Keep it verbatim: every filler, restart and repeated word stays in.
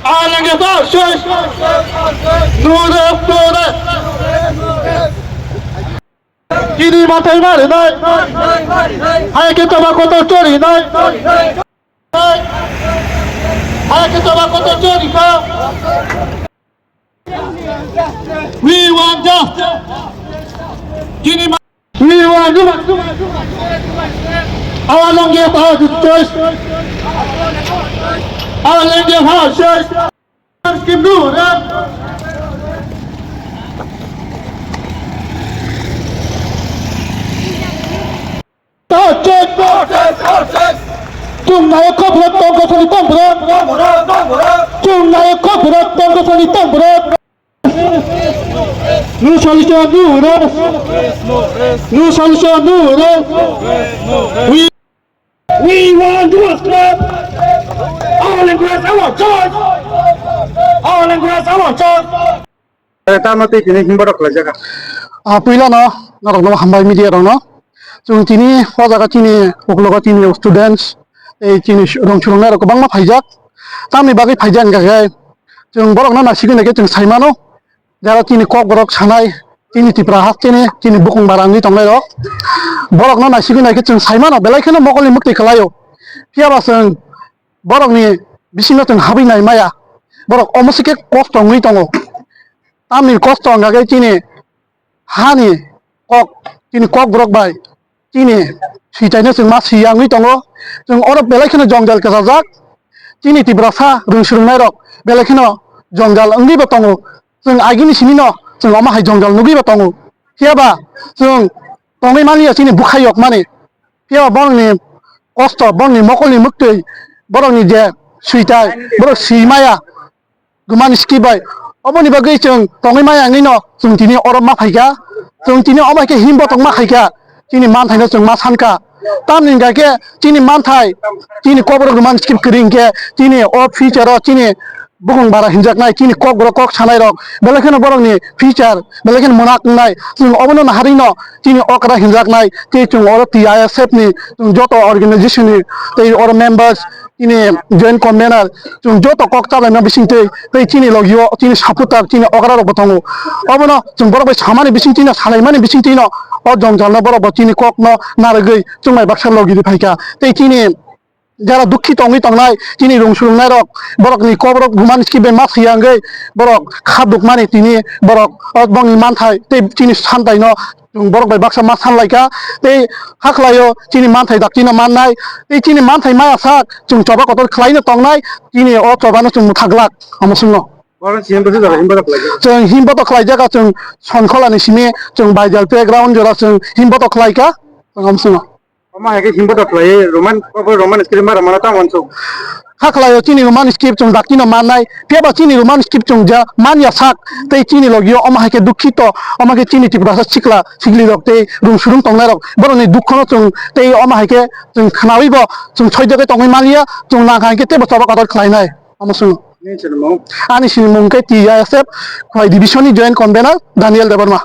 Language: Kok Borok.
Alenge ta ses. Nure nure. Kini matai mare nai. Hai ke tama kotor chori nai. Hai ke tama kotor chori ka. We want justice. Kini ma-, we want justice. Our longest house is choice. Our longest house is choice. Scheme do, eh? Chwng nai kok bwrwk tongkosoni tong bwrwk. Chwng nai kok bwrwk tongkosoni tong bwrwk. No solution, no rest. No solution, no rest. We, we want to stop. All in grass, our choice. All in grass, our choice. Eh, tamo tei tini himborok khlaijak. Ah, puilano norokno hambai media rokno. Chwng tini o jaga chini uklogo chini students tei chini rong chwrwngnai rok kwbangma phaijak. Tamni bagwi phaijak hwnkha khe chwng borokno naisigwi naikhe chwng saimano. Jara chini kokborok sanai chini Tripura hasteni chini bukung bara wngwi tongnai rok. Borokno naisigwi naikhe chwng saimano belai kheno mokolni mwktwi khlaio. Phiyaba chwng borokni bisingo chwng habwi nai maya. Borok omo se khe kosto wngwi tongo. Tamni kosto wngkha khe chini hani kok, chini kokborok bai chini switaino chwng ma swi ya wngwi tongo. Chwng oro belai kheno jwngjal kwchajak. Chini Tiprasa rwng swrwngnairok belai kheno jwngjal wngwibo tongo. Chwng agini simino chwng omo hai jwngjal nugwibo tongo. Phiyaba chwng tongwi manliya chini bwkhayokmani. Phiyaba borokni kosto, borokni mokolni mwktwi, borokni je switai, borok swi maya. Roman script bai. Oboni bagwi chwng tongwi maya wngwino chwng tini oro ma phaikha. Chwng tini omo hai khe himbotok ma khaikha. Chini manthaino chwng ma sankha. Tamni hwnkha khe chini manthai, chini kokborok Roman script kwrwi hwnkhe chini o future o chini bukung bara hinjaknai, chini kokborok kok sanairok belai kheno borokni future belai kheno mwnak wngnai. Chwng obono naharwino chini okra hinjaknai tei chwng oro T I S F ni chwng joto organization ni tei oro members chini joint convener, chwng joto kok chalaima bisingtwi, tei chini logio chini supporter, chini okra rokbo tongo. Obono chwng borok bai samani bisingtwino, salaimani bisingtwino o jongjalno borokbo chini kokno narwgwi chwng bai baksa logi rwi phaikha. Tei chini jara dukhi tongwi tongnai, chini rung swrwngnairok, borokni kokborok Roman script bai ma swiya wngwi borok kha dukmani tini borok o bongni manthai tei chini santaino chwng borok bai baksa ma sanlaikha, tei hakhlaio chini manthai daktino mannai, tei chini manthai maya sak chwng choba kotor khlaino tongnai, chini o chobano chwng mwthaglak omo chwngno. Borok chini bwswk jora himbotok khlaijak? Chwng himbotok khlaijak, chwng Sonkholani simi chwng Baijal playground jora chwng himbotok khlaikha, omo chwngno. Omo hai khe himbotok khlaiwi Roman, obo Roman script ma rwmano tamo uansuk. Hakhlaio chini Roman script chwng daktino mannai, phiyaba chini Roman script chwng ja man ya sak, tei chini logio omo hai khe dukhito, omo khe chini Tiprasa sikla siklirok tei rung swrwng tongnairok borokni dukhono chwng tei omo hai khe chwng khnawibo chwng soijakgwi tongwi manliya, chwng nang hai khe teibo choba kotor khlainai omo chwng. Nini sinimung? Ani sinimung khe T I S F Khowai division ni joint convener Daniel Debbarma.